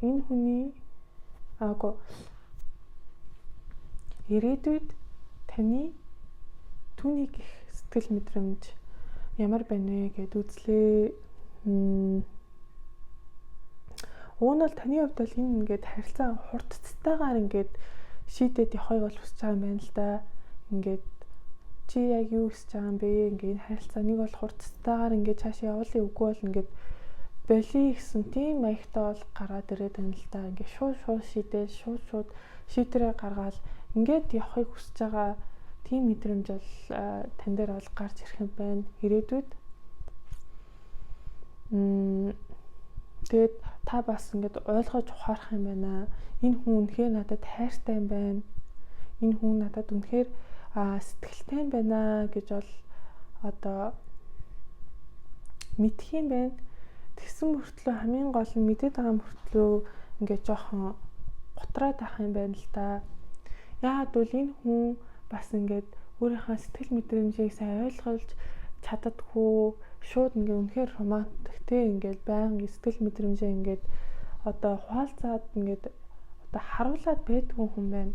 энэ хүний аагүй ирээдүйд таны түүнийг их сэтгэл мэдрэмж ямар байна вэ гэд үзлээ. Уг нь бол таны хувьд бол энэ ингээд харилцаа хурдцтайгаар ингээд шийдээд явахыг бол хүсэж байгаа юм байна л да. Ингээд чи яг юу хүсэж байгаа юм бэ? Ингээд энэ харилцаа нэг бол хурдцтайгаар ингээд цаашаа явуулъя, үгүй бол ингээд болиё гэсэн тийм маягтай бол гараад ирээд байна л да. Ингээд шууд шууд шийдээд, шууд шууд шийдвэрээ гаргаал ингээд явахыг хүсэж байгаа тийм мэдрэмж бол тань дээр бол гарч ирэх юм байна ирээдүйд. Тэгээд та бас ингээд ойлгож ухаарах юм байна. Энэ хүн үнэхээр надад хайртай юм байна. Энэ хүн надад үнэхээр сэтгэлтэй юм байна гэж бол одоо мэдх юм байна. Тэгсэн мөртлөө, хамгийн гол нь мэдээд байгаа мөртлөө ингээд жоохон гутраад байх юм байна л да. Яагаад гэвэл энэ хүн бас ингээд өөрийнхөө сэтгэл мэдрэмжийг сайн ойлгож чаддаггүй, шууд ингээ үнэхээр романтик те, ингээд байнга сэтгэл мэдрэмжээ ингээд одоо хуваалцаад, ингээд одоо харуулад байдгүй хүн байна.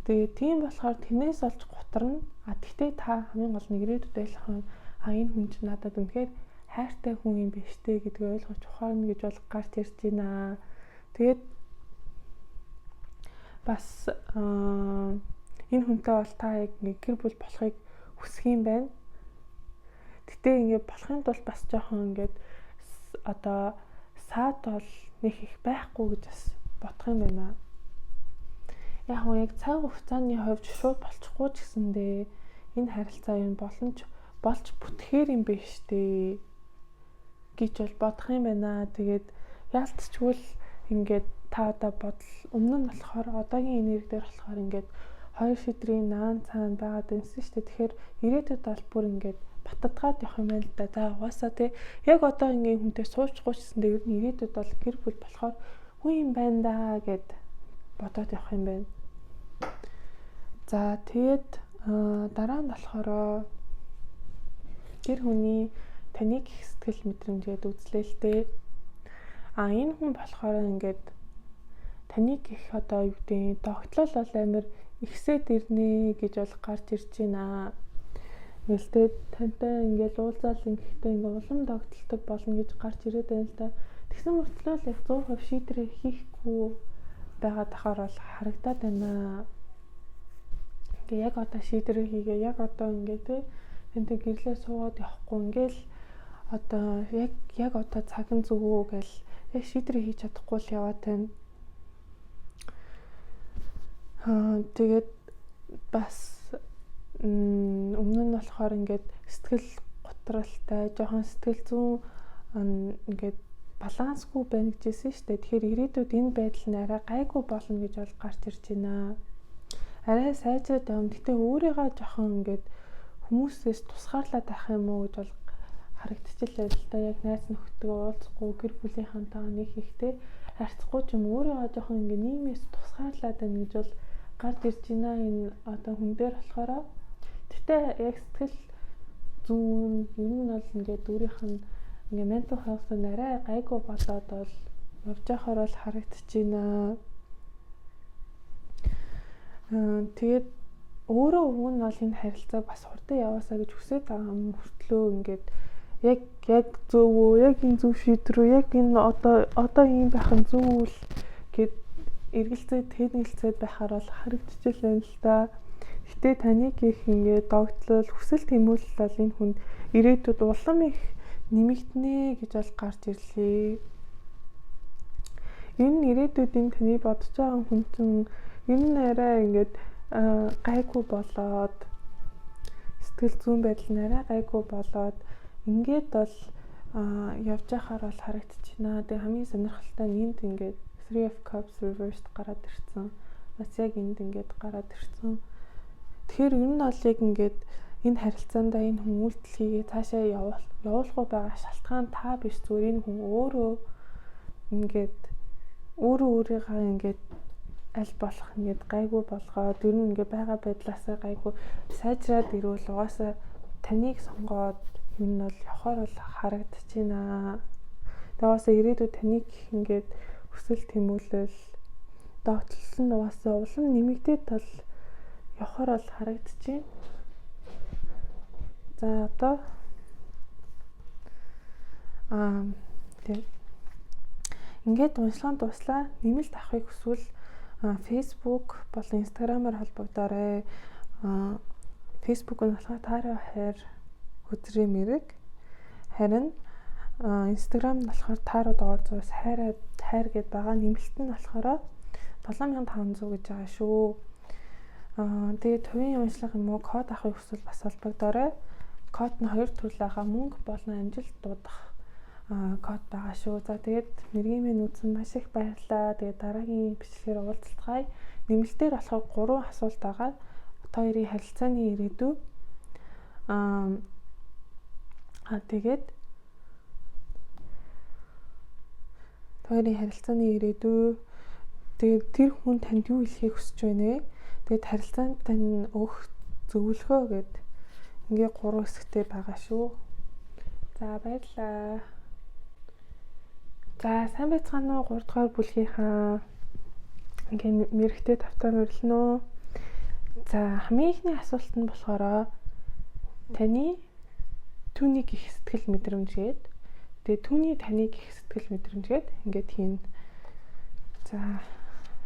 Тэгээ тийм болохоор тэрнээс олж гутарна. А тэгтээ та хамгийн гол нь ирээдүйд ойлгох юм. А энэ хүн чинь надад үнэхээр хайртай хүн юм биш үү гэдгийг ойлгож ухаарна гэж бол гарч ирж байна. Тэгээд бас энэ хүнтэй бол та яг ингээ гэр бүл болохыг хүсэх юм байна. Гэтэ ингээ болохын тулд бас жоохон ингээд одоо саад бол нэг их байхгүй гэж бас бодох юм байна. Яг нь яг цаг хугацааны хувьд шууд болчихгүй ч гэсэндээ энэ харилцаа юм болно ч болж бүтэхээр юм биш үү гэж бол бодох юм байна. Тэгээд яалтчгүй л ингээд та одоо бодол өмнө нь болохоор одоогийн энерги дээр болохоор ингээд хоёр шидрийн наан цаана байгаад байсан шүү дээ. Тэгэхээр ирээдүйд бол бүр ингээд баттгаад явах юм байна л да. За, угаасаа те, яг одоо ингээд хүнтэй суучихгүй ч гэсэндээ ер нь ирээдүйд бол гэр бүл болохоор хүн юм байна да гэд бодоод явах юм байна. За, тэгээд дараа нь болохоор тэр хүний таныг их сэтгэл мэдрэмжээд үзлээ л дээ. А энэ хүн болохоор ингээд таныг их одоо юу гэдэг, догтлол бол амар ихсээд ирнэ гэж бол гарч ирж байна. Ингээл те, тантай ингээл уулзаал ингэхдээ ингээ улам догтлдог болно гэж гарч ирээд байна л да. Тэгсэн мөртлөө л яг 100% шийдвэрээ хийхгүй байгаа тахаар бол харагдаад байна. Ингээ яг одоо шийдвэрээ хийгээ, яг одоо ингээ те, тантай гэрлээ суугаад явахгүй ингээл одоо яг одоо цаг нь зөв үү гэл яг шийдвэрээ хийж чадахгүй л яваад байна. Тэгээд бас өмнө нь болохоор ингээд сэтгэл гутралтай, жоохон сэтгэл зүйн ингээд балансгүй байна гэж хэлсэн шүү дээ. Тэгэхээр ирээдүйд энэ байдал нь арай гайгүй болно гэж бол гарч ирж байна. Арай сайжраад явна. Гэтэ өөрийгөө жоохон ингээд хүмүүсээс тусгаарлаад байх юм уу гэж бол харагдчихлаа л да. Яг найз нөхдөдөө уулзахгүй, гэр бүлийнхэнтэйгээ нэг ихтэй харьцахгүй ч юм, өөрийгөө жоохон ингээд нийгмээс тусгаарлаад байна гэж бол гарч ирж байна энэ одоо хүн дээр болохоор. Гэтэ яг сэтгэл зүйн ер нь бол ингээд өөрийнх нь ингээ mental health нь арай гайгүй болоод бол явж байхаар бол харагдаж байна. Тэгээд өөрөө уг нь бол энэ харилцааг бас хурдан яваасаа гэж хүсэж байгаа мөртлөө ингээд яг зөв үү, яг энэ зөв шийдвэр үү, яг энэ одоо ийм байх нь зөв үү гэд эргэлзээд тэнэгэлцээд байхаар бол харагдчихлаа л да. Гэтэ таныг их ингээд догтлол, хүсэл тэмүүлэл бол энэ хүнд ирээдүйд улам их нэмэгдэнэ гэж бол гарч ирлээ. Энэ ирээдүйд энэ таны бодож байгаа хүн чинь ер нь арай ингээд гайгүй болоод, сэтгэл зүйн байдал нь арай гайгүй болоод ингээд бол явж байхаар бол харагдчихна. Тэгээ хамгийн сонирхолтой нь энд ингээд Three of Cups reversed гараад ирсэн. Бас яг энд ингээд гараад ирсэн. Тэгэхээр ер нь бол яг ингээд энэ харилцаандаа энэ хүн үйлдэл хийгээ цаашаа явуулахгүй байгаа шалтгаан та биш, зүгээр энэ хүн өөрөө ингээд өөрөө өөрийгөө ингээд аль болох ингээд гайгүй болгоод, ер нь ингээд байгаа байдлаасаа гайгүй сайжраад ирвэл угаасаа таныг сонгоод ер нь бол явахаар бол харагдчихэв. Тэгээ угаасаа ирээдүйд таныг ингээд хүсэл тэмүүлэл догтлол нь угаасаа улам нэмэгдээд бол явахаар бол харагдчихээн. За одоо тийм ингээд уншлагын дуслаа. Нэмэлт авахыг хүсвэл Facebook болон Instagram-аар холбогдоорой. Facebook нь болохоор Таро хайр хөзрийн мэрэг. Харин Instagram нь болохоор Таро доор зураас хайр хайр гэд байгаа. Нэмэлт нь болохоор 7500 гэж байгаа шүү. Тэгээд хувийн уншлага юм уу код авахыг хүсвэл бас холбогдоорой. Код нь хоёр төрөл байгаа. Мөнгө болон амжилт дуудах код байгаа шүү. За тэгээд мэргийн минь үзсэн маш их баярлалаа. Тэгээд дараагийн бичлэгээр уулзцгаая. Нэмэлтээр болохоор 3 асуулт байгаа. Та хоёрын харилцааны ирээдүй. Тэгээд та хоёрын харилцааны ирээдүй. Тэгээд тэр хүн танд юу хэлэхийг хүсэж байна вэ? Тэгээд харилцаанд тань өгөх зөвлөгөө гэд ингээ 3 хэсэгтэй байгаа шүү. За баярлалаа. За сайн байцгаана уу 3 дугаар бүлгийнхаа ингээ мэрэгтэй тавтаа мөрлөнө үү. За хамгийн ихний асуулт нь болохоор таны түүнийг их сэтгэл мэдрэмж гээд тэгээ түүний таныг их сэтгэл мэдрэмж гээд ингээд хийн. За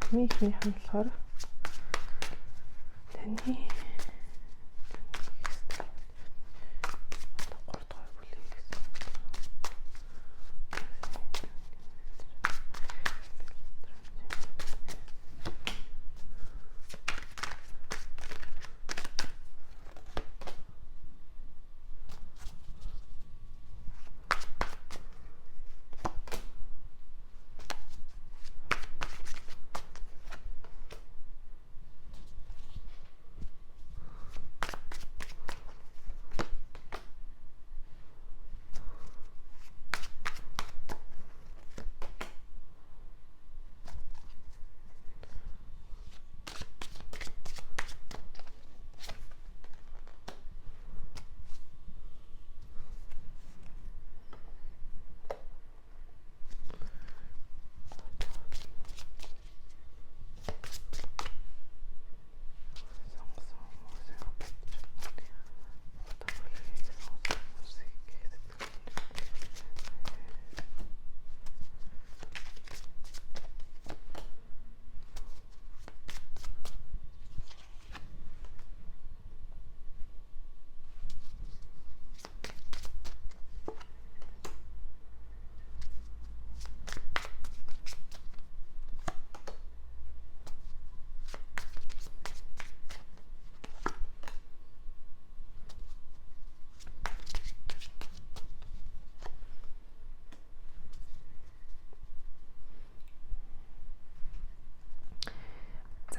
хамгийн ихнийх нь болохоор таны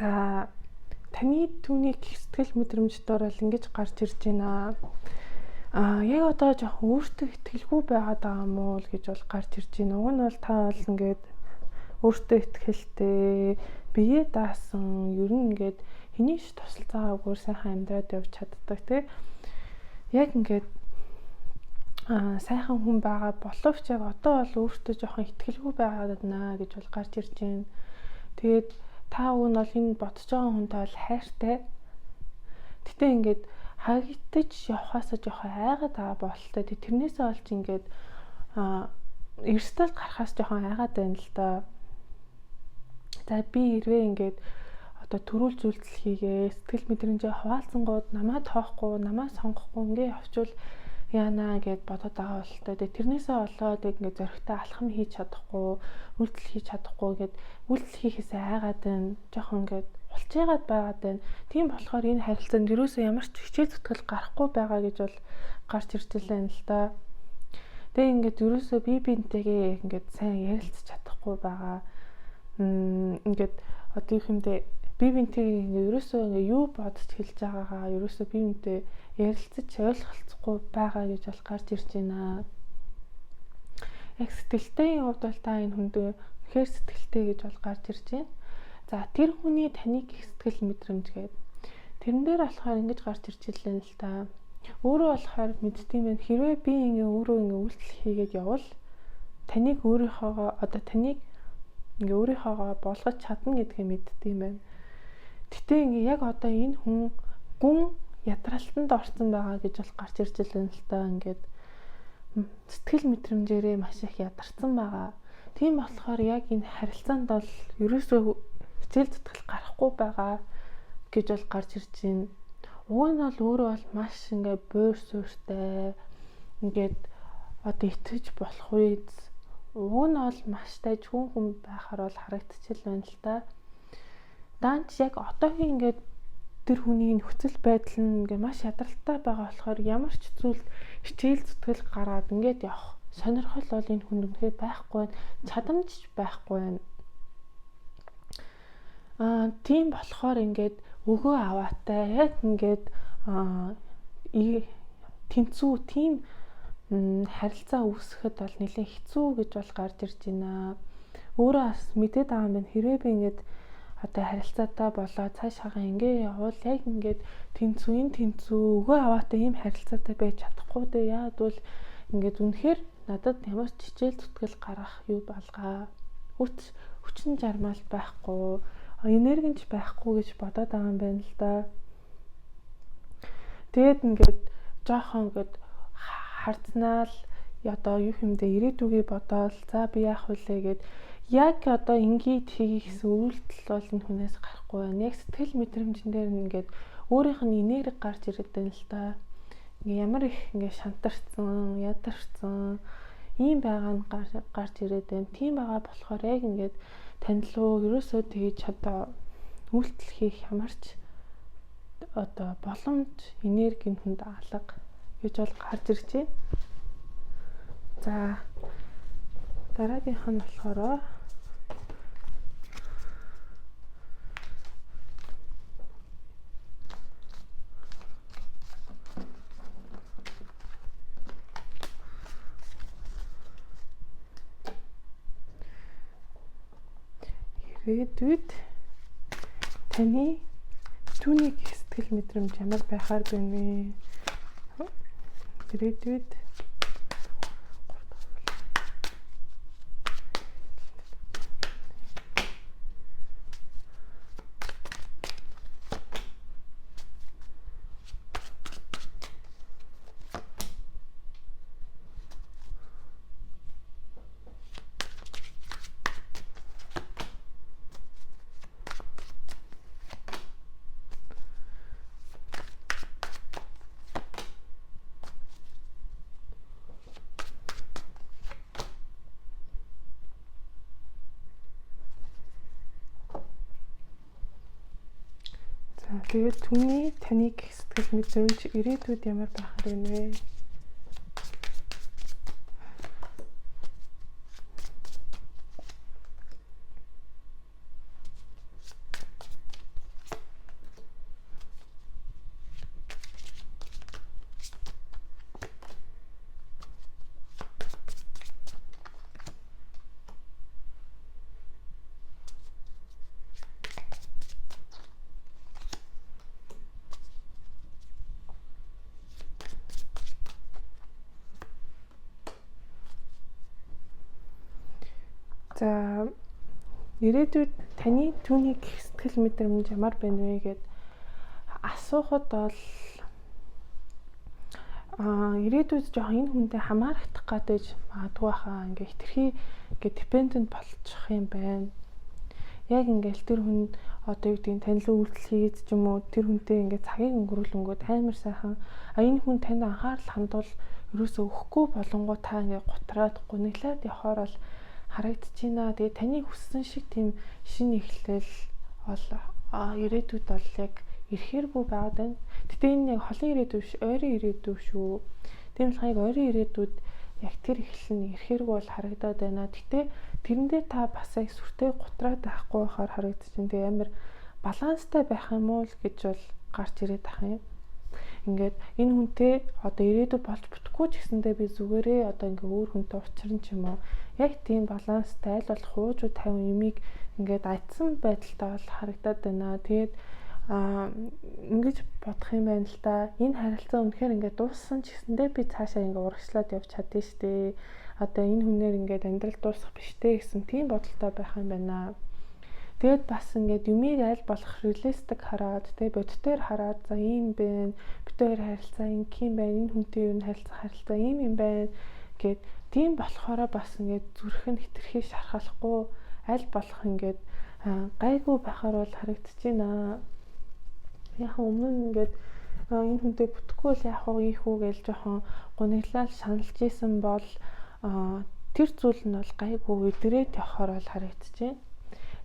За таны түүний сэтгэл мэдрэмж доор л ингэж гарч ирж байна. Яг одоо жоохон өөртөө итгэлгүй байгаад байгаа юм уу л гэж бол гарч ирж байна. Уг нь бол та бол ингээд өөртөө итгэлтэй, бие даасан, ер нь ингээд хэний ч тусалцаагаагүй сайхан амьдраад явж чаддаг тий. Яг ингээд сайхан хүн байгаа боловч яг одоо бол өөртөө жоохон итгэлгүй байгаад байна гэж бол гарч ирж байна. Тэгээд та уг нь бол энэ бодож байгаа хүнтэй бол хайртай. Гэтэ ингээд хагитаж явхаасаа жоохон айгаад байгаа бололтой. Тэрнээсээ олж ингээд эрсдэл гарахаас жоохон айгаад байна л да. За би хэрвээ ингээд одоо төрүүл зүйлдэл хийгээ сэтгэл мэдрэмжээ хуваалцсангууд намаа тоохгүй, намаа сонгохгүй ингээ явчвал яана гэд бодоод байгаа бололтой. Тэгээ тэрнээсээ болоод ингээд зоригтой алхам хийж чадахгүй, үйлдэл хийж чадахгүй гэд үйлдэл хийхээсээ айгаад байна. Жохон ингээд улчаагаад байгаад байна. Тийм болохоор энэ харилцаанд юусоо ямар ч хичээл зүтгэл гарахгүй байгаа гэж бол гарч ирж байна л да. Тэгээ ингээд юусоо бие биентэйгээ ингээд сайн ярилцаж чадахгүй байгаа. Ингээд одоо юу хэмдэ бие биентэйгээ ингээд ерөөсөө ингээд юу бодож хэлж байгаагаа ерөөсөө бие биентэй ярилцаж ойлголцохгүй байгаа гэж бол гарч ирж байна. Яг сэтгэлтэй хувьд бол та энэ хүнд үнэхээр сэтгэлтэй гэж бол гарч ирж байна. За тэр хүний таныг их сэтгэл мэдрэмж гээд тэрэн дээр болохоор ингэж гарч ирж илэн л та. Өөрөө болохоор мэддэм байх. Хэрвээ би ингээ өөрөө ингээ үйлдэл хийгээд явбал Таныг өөрийнхөөгөө одоо таныг ингээ өөрийнхөөгөө болгож чадна гэдгийг мэддэг юм байна. Гэтэ ингээ яг одоо энэ хүн гүн ядралтанд орсон байгаа гэж бол гарч ирж байна л та. Ингээд сэтгэл мэдрэмжээрээ маш их ядарсан байгаа. Тийм болохоор яг энэ харилцаанд бол ерөөсөө хичээл зүтгэл гарахгүй байгаа гэж бол гарч ирж байна. Уг нь бол өөрөө бол маш ингээ буур суурьтай, ингээд одоо итгэж болох үед уг нь бол маш дайжгүй хүн байхаар бол харагдчихл байна л та. Даанч яг одоогийн ингээд тэр хүний нөхцөл байдал нь ингээ маш ядралтай байгаа болохоор ямар ч зүйлд хичээл зүтгэл гаргаад ингээд явах сонирхол бол энэ хүнд үнэхээр байхгүй байна, чадамж байхгүй байна. Тийм болохоор ингээд өгөө аваатай яг ингээд тэнцүү тийм харилцаа үүсгэхэд бол нэлээд хэцүү гэж бол гарч ирж байна. Өөрөө бас мэдээд байгаа юм байна. Хэрвээ би ингээд одоо харилцаатай болоо цаашаагаа ингээ явбал яг ингээд тэнцүү энэ тэнцүү өгөө аваатай ийм харилцаатай байж чадахгүй дээ. Яагаад бол ингээд үнэхээр надад ямар ч хичээл зүтгэл гаргах юу балгаа. Хүчин жармал байхгүй, энергич байхгүй гэж бодоод байгаа юм байна л да. Тэгээд ингээд жоохон ингээд хардснаал одоо юу хэмдэ ирээдүгээ бодоол за би яах вүлээ гэд яг одоо ингээд хийх гэсэн үйлдэл бол энэ хүнээс гарахгүй байна. Яг сэтгэл мэдрэмжэн дээр нь ингээд өөрийнх нь энерги гарч ирээд байна л да. Ингээ ямар их ингээ шантарсан, ядарсан ийм байгаа нь гарч ирээд байна. Тийм байгаа болохоор яг ингээд танилуу ерөөсөө тэгж одоо үйлдэл хийх ямар ч одоо боломж энерги нь хүнд алга гэж бол гарч ирж байна. За дараагийнх нь болохоор ирээдүйд таны түүний сэтгэл мэдрэмж ямар байхаар байна вэ? Ирээдүйд тэгээд түүний таныг сэтгэл мэдрэмж ирээдүйд ямар байхаар байна вэ? За ирээдүйд таны түүний гих сэтгэл мэдрэмж ямар байна вэ гэд асуухад бол ирээдүйд жоохон энэ хүнтэй хамаарагдах гэдэг магадгүй хаа ингээ хитрхи ингээ dependent болчих юм байна. Яг ингээл тэр хүн одоо юу гэдгийг тань руу үйлдэл хийгээд ч юм уу тэр хүнтэй ингээ цагийг өнгөрүүлэнгүүд амар сайхан энэ хүн танд анхаарал хандвал ерөөсөө өгөхгүй болонгоо та ингээ гутраад гуниглаад явахаар бол харагдчихэна. Тэгээ таны хүссэн шиг тийм шинэ эхлэл бол ирээдүйд бол яг ирэхэргүй байгаад байна. Гэтэ энэ яг холын ирээдүй биш, ойрын ирээдүй шүү. Тийм болохоор яг ойрын ирээдүйд яг тэр эхлэл нь ирэхэргүй бол харагдаад байна. Гэтэ тэрэндээ та бас яг сүртэй гутраад байхгүй байхаар харагдчихэв. Тэгээ амар баланстай байх юм уу л гэж бол гарч ирээд ах юм. Ингээд энэ хүнтэй одоо ирээдүй болж бүтэхгүй ч гэсэндээ би зүгээрээ одоо ингээ өөр хүнтэй учран ч юм уу. Яг тийм баланстай аль болох хуужуу тавин юмыг ингээд айдсан байдалтай бол харагдаад байна. Тэгээд ингэж бодох юм байна л да. Энэ харилцаа үнэхээр ингээд дууссан ч гэсэндээ би цаашаа ингээ урагшлаад явж чадсан штэ. Одоо энэ хүнээр ингээд амьдрал дуусах биш те гэсэн тийм бодолтой байх юм байна. Тэгээд бас ингээд юмыг аль болох realistic хараад те, бодитоор хараад, за, ийм байна, бид хоёр харилцаа ингэх юм байна, энэ хүнтэй юу харилцах харилцаа ийм юм байна гэд, тийм болохоро бас ингээд зүрх нь хэтэрхий шархалахгүй, аль болох ингээд гайгүй байхаар бол харагдаж байна. Яг өмнө нь ингээд энэ хүнтэй бүтэхгүй бол яах вэ, ийх үү гэж жоохон гуниглал шаналж исэн бол тэр зүйл нь бол гайгүй өдрөөд явахаар бол харагдаж байна.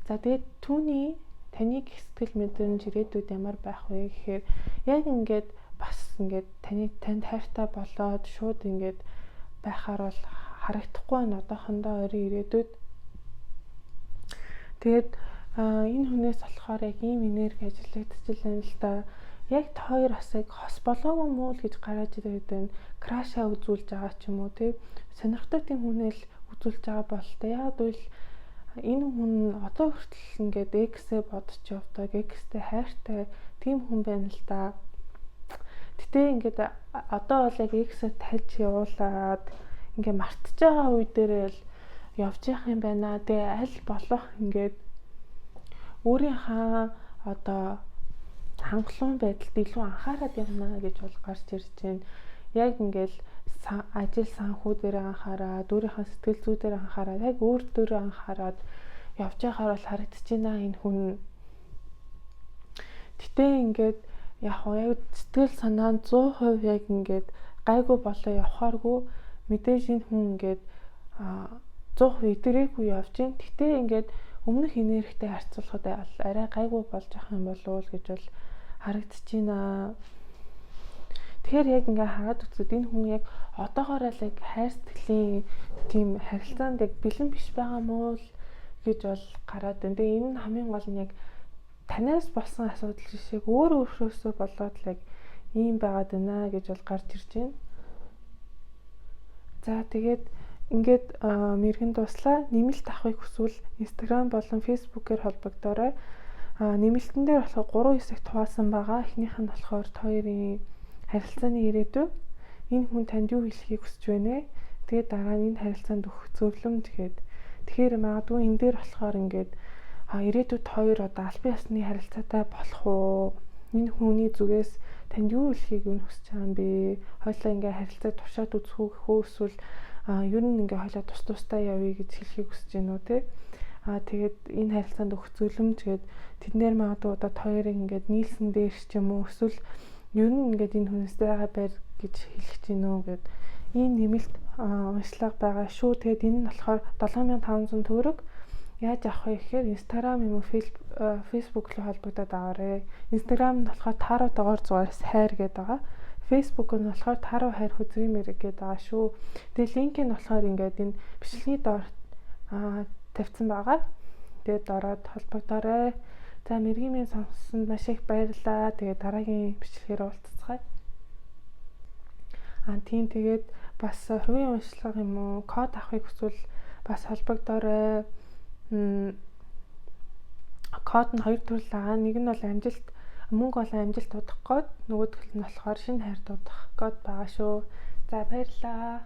За, тэгээд түүний таны сэтгэл мэдрэмж ирээдүйд ямар байх вэ гэхээр яг ингээд бас ингээд танд хайртай болоод шууд ингээд байхаар бол харагдахгүй байна одоохондоо ойрын ирээдүйд. Тэгээд энэ хүнээс болохоор яг ийм энерги ажиллагдчихлаа юм л та. Яг та хоёр бас яг хос болоогүй мүү л гэж гараад ирээд байна. Crush аа үзүүлж байгаа ч юм уу, тий. Сонирхдаг тийм хүнэл үзүүлж байгаа бололтой. Яг үл энэ хүн одоо хүртэл ингээд ex ээ бодож явдаг, ex тэй хайртай тийм хүн байна л да. Гэтэ ингээд одоо бол яг ex ээ тальж явуулаад ингээд мартаж байгаа үе дээрээ л явж явах юм байна. Тэгээ аль болох ингээд өөрийнхөө одоо хангалуун байдалд илүү анхаарал явна гэж бол гарч ирж байна. Яг ингээл ажил санхүү дээр анхаарад, өөрийнхөө сэтгэл зүй дээр анхаарад, яг өөр дөрөө анхаарад явж байхаар бол харагдаж байна энэ хүн. Гэтэ ингээд яг яг сэтгэл санаа нь 100% яг ингээд гайгүй болоо явахааргүй, мэдээж энэ хүн ингээд 100% идрээгүй явж байна. Гэтэ ингээд өмнөх энергитэй харьцуулахад арай гайгүй болж явах юм болов уу гэж бол харагдаж байна. Тэгэхээр яг ингээ хараад үзэхэд энэ хүн яг одоогоороо л яг хайр сэтгэлийн тийм харилцаанд яг бэлэн биш байгаа мó л гэж бол гараад байна. Тэгээ энэ нь хамгийн гол нь яг танаас болсон асуудал биш, яг өөр өөрөөсөө болоод л яг ийм байгаад байна гэж бол гарч ирж байна. За, тэгээд ингээд мэргэн дууслаа. Нэмэлт авахыг хүсвэл Instagram болон Facebook-ээр холбогдоорой. Нэмэлтэн дээр болохоор гурван хэсэгт хуваасан байгаа. Эхнийх нь болохоор та хоёрын харилцааны ирээдүй. Энэ хүн танд юу хэлэхийг хүсэж байна вэ? Тэгээд дараа нь энэ харилцаанд өгөх зөвлөмж гээд. Тэгэхээр магадгүй энэ дээр болохоор ингээд ирээдүйд хоёр одоо албан ёсны харилцаатай болох уу? Энэ хүний зүгээс танд юу хэлэхийг юу хүсэж байгаа юм бэ? Хоёлаа ингээ харилцааг туршаад үзэх үү гэх үү, эсвэл ер нь ингээ хоёлаа тус тусдаа явъя гэж хэлэхийг хүсэж байна уу, те? Тэгээд энэ харилцаанд өгөх зөвлөмж гээд, тэднэр магадгүй одоо хоёрыг ингээд нийлсэн дээр ч юм уу, эсвэл ер нь ингээд энэ хүнээс зайгаа байр гэж хэлэх чинь үү гэд ийм нэмэлт уншлага байгаа шүү. Тэгээд энэ нь болохоор 7500 төгрөг. Яаж авах вэ гэхээр Instagram юм уу, Facebook руу холбогдоод аваарай. Instagram нь болохоор таро доогоор зураас хайр гэдэг байгаа. Facebook нь болохоор таро хайр хөзрийн мэрэг гэдэг байгаа шүү. Тэгээ линк нь болохоор ингээд энэ бичлэгийн доор тавьсан байгаа. Тэгээд ороод холбогдоорой. За, мэргийн минь сонссонд маш их баярлалаа. Тэгээд дараагийн бичлэгээр уулзцгаая. Тийм, тэгээд бас хувийн уншлага юм уу, код авахыг хүсвэл бас холбогдоорой. Код нь хоёр төрөл байгаа. Нэг нь бол амжилт, мөнгө болон амжилт удах код, нөгөөх нь болохоор шинэ хайр дуудах код байгаа шүү. За, баярлалаа.